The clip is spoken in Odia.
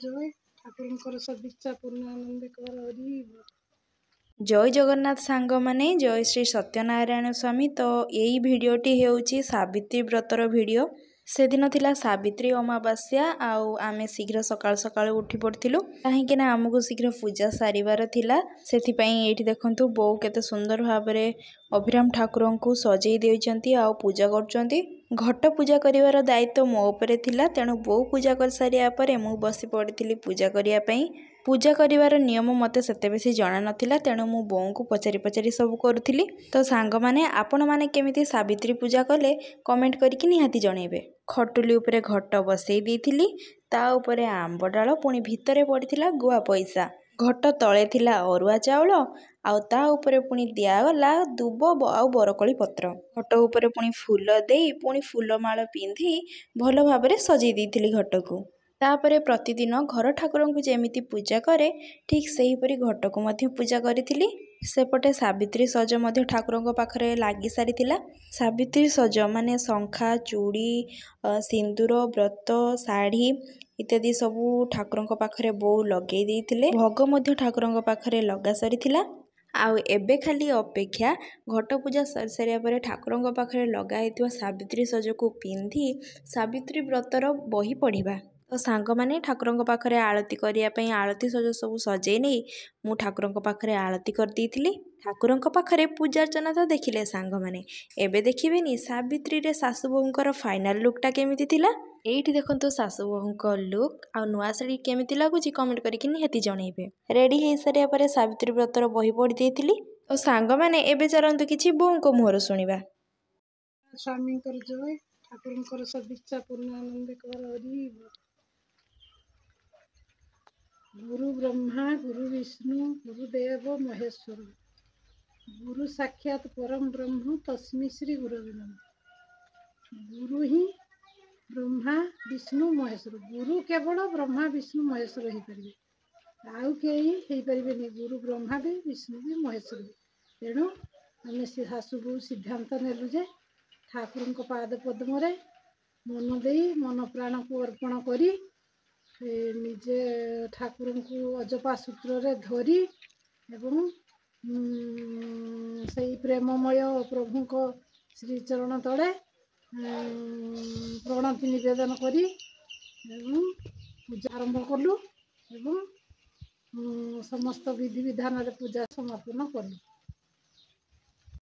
ଜୟ, ଠାକୁରଙ୍କର ସଦିଚ୍ଛା ପୂର୍ଣ୍ଣ ଆନନ୍ଦେ କର। ହରି। ଜୟ ଜଗନ୍ନାଥ ସାଙ୍ଗମାନେ, ଜୟ ଶ୍ରୀ ସତ୍ୟନାରାୟଣ ସ୍ୱାମୀ। ତ ଏଇ ଭିଡ଼ିଓଟି ହେଉଛି ସାବିତ୍ରୀ ବ୍ରତର ଭିଡ଼ିଓ। ସେଦିନ ଥିଲା ସାବିତ୍ରୀ ଅମାବାସ୍ୟା, ଆଉ ଆମେ ଶୀଘ୍ର ସକାଳୁ ସକାଳୁ ଉଠି ପଡ଼ିଥିଲୁ, କାହିଁକି ନା ଆମକୁ ଶୀଘ୍ର ପୂଜା ସାରିବାର ଥିଲା। ସେଥିପାଇଁ ଏଇଠି ଦେଖନ୍ତୁ, ବୋଉ କେତେ ସୁନ୍ଦର ଭାବରେ ଅଭିରାମ ଠାକୁରଙ୍କୁ ସଜେଇ ଦେଇଛନ୍ତି ଆଉ ପୂଜା କରୁଛନ୍ତି। ଘଟ ପୂଜା କରିବାର ଦାୟିତ୍ୱ ମୋ ଉପରେ ଥିଲା, ତେଣୁ ବୋଉ ପୂଜା କରିସାରିବା ପରେ ମୁଁ ବସି ପଡ଼ିଥିଲି ପୂଜା କରିବା ପାଇଁ। ପୂଜା କରିବାର ନିୟମ ମୋତେ ସେତେ ବେଶୀ ଜଣା ନଥିଲା, ତେଣୁ ମୁଁ ବୋଉଙ୍କୁ ପଚାରି ପଚାରି ସବୁ କରୁଥିଲି। ତ ସାଙ୍ଗମାନେ, ଆପଣମାନେ କେମିତି ସାବିତ୍ରୀ ପୂଜା କଲେ କମେଣ୍ଟ କରିକି ନିହାତି ଜଣେଇବେ। ଖଟୁଲି ଉପରେ ଘଟ ବସେଇ ଦେଇଥିଲି, ତା ଉପରେ ଆମ୍ବ ଡାଳ, ପୁଣି ଭିତରେ ପଡ଼ିଥିଲା ଗୁଆ ପଇସା। ଘଟ ତଳେ ଥିଲା ଅରୁଆ ଚାଉଳ, ଆଉ ତା ଉପରେ ପୁଣି ଦିଆଗଲା ଦୁବ ଆଉ ବରକୋଳି ପତ୍ର। ଘଟ ଉପରେ ପୁଣି ଫୁଲ ଦେଇ, ପୁଣି ଫୁଲମାଳ ପିନ୍ଧି ଭଲ ଭାବରେ ସଜେଇ ଦେଇଥିଲି ଘଟକୁ। ତାପରେ ପ୍ରତିଦିନ ଘର ଠାକୁରଙ୍କୁ ଯେମିତି ପୂଜା କରେ, ଠିକ୍ ସେହିପରି ଘଟକୁ ମଧ୍ୟ ପୂଜା କରିଥିଲି। ସେପଟେ ସାବିତ୍ରୀ ସଜ ମଧ୍ୟ ଠାକୁରଙ୍କ ପାଖରେ ଲାଗି ସାରିଥିଲା। ସାବିତ୍ରୀ ସଜ ମାନେ ଶଙ୍ଖା, ଚୁଡ଼ି, ସିନ୍ଦୁର, ବ୍ରତ, ଶାଢ଼ୀ ଇତ୍ୟାଦି ସବୁ ଠାକୁରଙ୍କ ପାଖରେ ବୋଉ ଲଗେଇ ଦେଇଥିଲେ। ଭୋଗ ମଧ୍ୟ ଠାକୁରଙ୍କ ପାଖରେ ଲଗା ସରିଥିଲା, ଆଉ ଏବେ ଖାଲି ଅପେକ୍ଷା ଘଟ ପୂଜା ସରିସାରିବା ପରେ ଠାକୁରଙ୍କ ପାଖରେ ଲଗା ହେଇଥିବା ସାବିତ୍ରୀ ସଜକୁ ପିନ୍ଧି ସାବିତ୍ରୀ ବ୍ରତର ବହି ପଢ଼ିବା। ତ ସାଙ୍ଗମାନେ, ଠାକୁରଙ୍କ ପାଖରେ ଆଳତି କରିବା ପାଇଁ ଆଳତି ସଜ ସବୁ ସଜେଇ ନେଇ ମୁଁ ଠାକୁରଙ୍କ ପାଖରେ ଆଳତି କରିଦେଇଥିଲି। ଠାକୁରଙ୍କ ପାଖରେ ପୂଜାର୍ଚ୍ଚନା ତ ଦେଖିଲେ ସାଙ୍ଗମାନେ, ଏବେ ଦେଖିବେନି ସାବିତ୍ରୀରେ ଶାଶୁ ବୋହୂଙ୍କର ଫାଇନାଲ୍ ଲୁକ୍ଟା କେମିତି ଥିଲା? ଏଇଠି ଦେଖନ୍ତୁ ଶାଶୁ ବୋହୂଙ୍କ ଲୁକ୍, ଆଉ ନୂଆ ଶାଢ଼ୀ କେମିତି ଲାଗୁଛି କମେଣ୍ଟ କରିକି ନିହାତି ଜଣେଇବେ। ରେଡ଼ି ହେଇସାରିବା ପରେ ସାବିତ୍ରୀ ବ୍ରତର ବହି ପଢ଼ି ଦେଇଥିଲି। ତ ସାଙ୍ଗମାନେ, ଏବେ ଚାଲନ୍ତୁ କିଛି ବୋଉଙ୍କ ମୁହଁରୁ ଶୁଣିବା। ସ୍ୱାମୀଙ୍କର ଜୟ, ଠାକୁରଙ୍କର ସଦିଚ୍ଛା ପୂର୍ଣ୍ଣ ଆନନ୍ଦେ କର। ହରି। ଗୁରୁ ବ୍ରହ୍ମା ଗୁରୁ ବିଷ୍ଣୁ ଗୁରୁଦେବ ମହେଶ୍ୱର, ଗୁରୁ ସାକ୍ଷାତ ପରମ ବ୍ରହ୍ମ ତସ୍ମି ଶ୍ରୀ ଗୁରବେ ନମଃ। ଗୁରୁ ହିଁ ବ୍ରହ୍ମା ବିଷ୍ଣୁ ମହେଶ୍ୱର। ଗୁରୁ କେବଳ ବ୍ରହ୍ମା ବିଷ୍ଣୁ ମହେଶ୍ୱର ହେଇପାରିବେ, ଆଉ କେହି ହେଇପାରିବେନି। ଗୁରୁ ବ୍ରହ୍ମା ବି, ବିଷ୍ଣୁ ବି, ମହେଶ୍ୱର ବି। ତେଣୁ ଆମେ ସେ ଶାଶୁ ବୋହୂ ସିଦ୍ଧାନ୍ତ ନେଲୁ ଯେ ଠାକୁରଙ୍କ ପାଦ ପଦ୍ମରେ ମନ ଦେଇ, ମନ ପ୍ରାଣକୁ ଅର୍ପଣ କରି, ନିଜେ ଠାକୁରଙ୍କୁ ଅଜପା ସୂତ୍ରରେ ଧରି ଏବଂ ସେଇ ପ୍ରେମମୟ ପ୍ରଭୁଙ୍କ ଶ୍ରୀଚରଣ ତଳେ ପ୍ରଣତି ନିବେଦନ କରି ଏବଂ ପୂଜା ଆରମ୍ଭ କଲୁ ଏବଂ ସମସ୍ତ ବିଧିବିଧାନରେ ପୂଜା ସମାପନ କଲୁ।